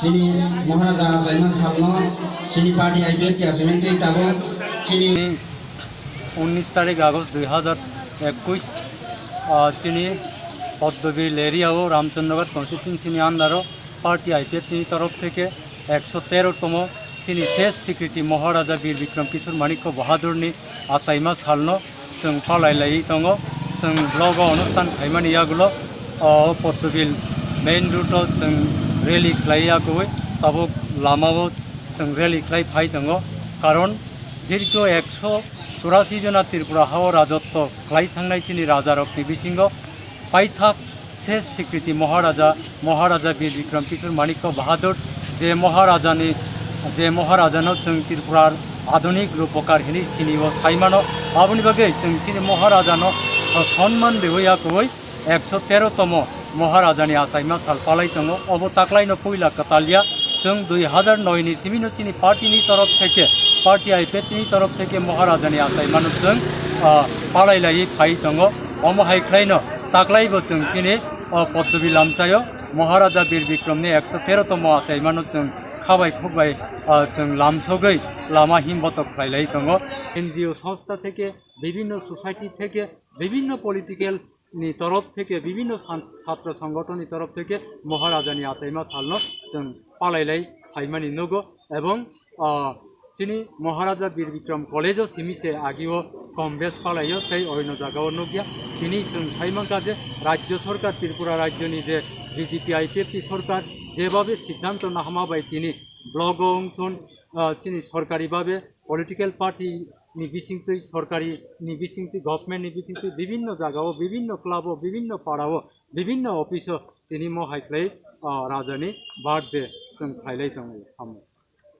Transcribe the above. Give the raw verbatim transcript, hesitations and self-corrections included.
Chini Maharaja achaima salno chini party I P F T achaimani twi tabuk chini unnish tarik August dui hazar ekush, ah, chini Padmabir area o Ramchandraghat constituency ni under o party I P F T ni torof theke ekso tero tomo chini ses sikiriti Maharaja Bir Bikram Kishore Manikya Bahadur ni achaima salno chwng palai laiwi tongo. Chwng vlog o onusthan khaimani yagulo, o Padmabir main road o chwng rally khlai yaguwi tabuk lama o chwng rally khlai phai tongo. Karon dirgho ekso churasi jona Tripura ha o rajotwo khlai thangnai chini rajarokni bisingo paithak ses sikiriti Maharaja, Maharaja Bir Bikram Kishore Manikya Bahadur, je Maharajani, je Maharajano chwng Tripurar adhunik Rupakar hinwi sini o saimano, aboni bagwi chwng chini Maharajano sonman riwi yakuwi ekso tero tomo Maharajani achaima sal palai tongo. Obo taklaino puila kwtalya, chwng dui hazar noi ni simino chini party ni torof theke, party I P F T ni torof theke Maharajani achaimano chwng, ah, palai laiwi phai tongo. Omo hai khlaino taklaibo chwng chini o Padmabir lamchaio Maharaja Bir Bikramni ekso tero tomo achaimano chwng khabai khukbai, ah, chwng lamsogwi lama himbotok khlai lai tongo. N G O songstha theke, bibhinno society theke, bibhinno political ni torof theke, bibhinno san-, chhatra songgothon ni torof theke Maharajani achaima salno chwng palai lai phaimani nugo, ebong, ah, chini Maharaja Bir Bikram College o simi se agio kom bes palaio tei oino jagao nukya. Tini chwng sai mankha je Rajya Sorkar, Tripura Rajyoni je B J P I P F T sorkar jebabe siddhanto nahama bai tini block o wngthun, ah, chini sorkari babe political party ni bisingtwi, sorkari ni bisingtwi, government ni bisingtwi bibhinno jagao, bibhinno club o, bibhinno para o, bibhinno office o tini mo hai khlai, ah, rajani birthday chwng khlai lai tongo. Hamo.